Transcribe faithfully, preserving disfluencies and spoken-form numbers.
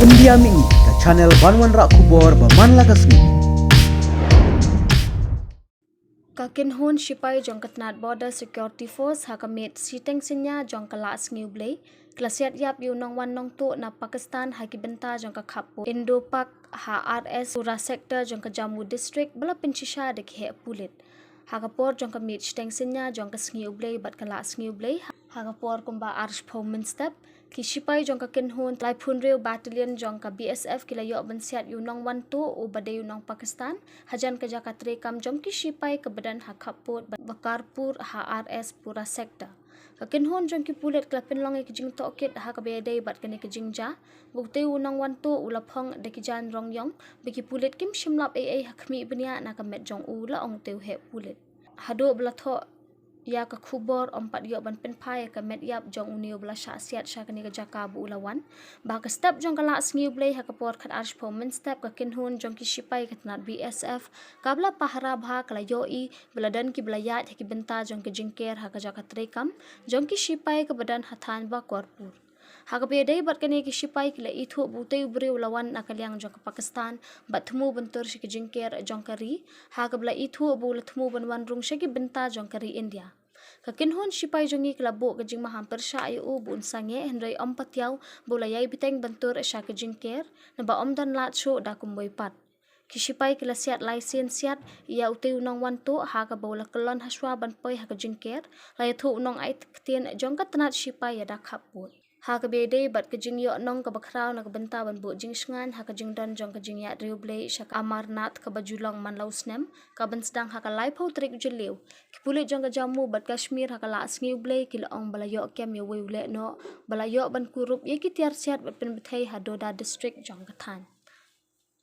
India Mini, ka channel ban wanrah khubor ba man la ka sngi. Ka kynhun shipai jong ka tnat Border Security Force ha ka miet shiteng synñia jong ka Lah Sngi U Blei, ka la siat ïap ïa u nongwan nongtuh na Pakistan ha ki bynta jong ka khappud Indo-Pak ha R S Pura sector jong ka Jammu district, ba la pynshisha da ki heh pulit. Ha ka por jong ka miet shiteng synñia jong ka Sngi U Blei bad ka Lah Sngi U Blei, ha ka por kumba arphew mynstep, ki shipai jong ka kynhun laiphew hynriew battalion jong ka B S F ki la ïoh ban siat ïa u nongwan tuh uba dei u nong Pakistan hajan ka jaka treikam jong ki shipai kaba don ha khappud Bakarpur ha R S Pura sector. Ka kynhun jong ki pulit ka la pynlong ïa ka jingtohkit ha kaba ïadei bad kane ka jingjia, ba utei u nongwan tuh u la phong da ki jaiñ rong ïong, ba ki pulit kim shym lap ei ei ha khmih bniah na ka met jong u, la ong utei u heh pulit. Haduh ba la thoh ïa ka khubor, ym pat ïoh ban pynphai ïa ka met ïap jong une uba la shah siat sha kane ka jaka ba u la wan. Ba ha ka step jong ka Lah Sngi U Blei ha ka por khatar shiphew mynstep, ka kynhun jong ki shipai ka tnat B S F kaba la pahara bha ka la ïohi ba la don kiba la ïaid ha ki bynta jong ka jingker ha ka jaka treikam jong ki shipai kaba don ha thaiñ Bakarpur. Ha kaba ïadei bad kane, ki shipai ki la ithuh ba utei u briew u la wan na ka liang jong ka Pakistan bad thmu ban tur sha ka jingker jong ka ri, ha kaba la ithuh ba u la thmu ban wan rung sha ki bynta jong ka ri India. Ka kynhun shipai jong ngi ka la buh ka jingmaham pyrshah ïa u ba un sangeh, hynrei ym patiaw ba u la ïai bteng ban tur sha ka jingker, naba ym don lad shuh da kumwei pat. Ki shipai ki la siat lai sien siat ïa utei u nongwan tuh, ha kaba u la kyllon hashwa ban poi ha ka jingker, la ïathuh u nongai ktien jong ka tnat shipai ïa da khappud. Ha kaba ïadei bad ka jingïoh nong kaba khraw na ka bynta ban buh jingshngaiñ ha ka jingdon jong ka jingïaid riewblei sha ka Amarnath kaba ju long man la u snem, kaban sdang ha ka laiphew tarik u Jylliew, ki pulit jong ka Jammu bad Kashmir ha ka Lah Sngi U Blei ki la ong ba la ïoh kem ïa uwei u lehnoh ba la ïoh ban kurup ïa ki tiar siat bad pynbthei ha Doda district jong ka thaiñ.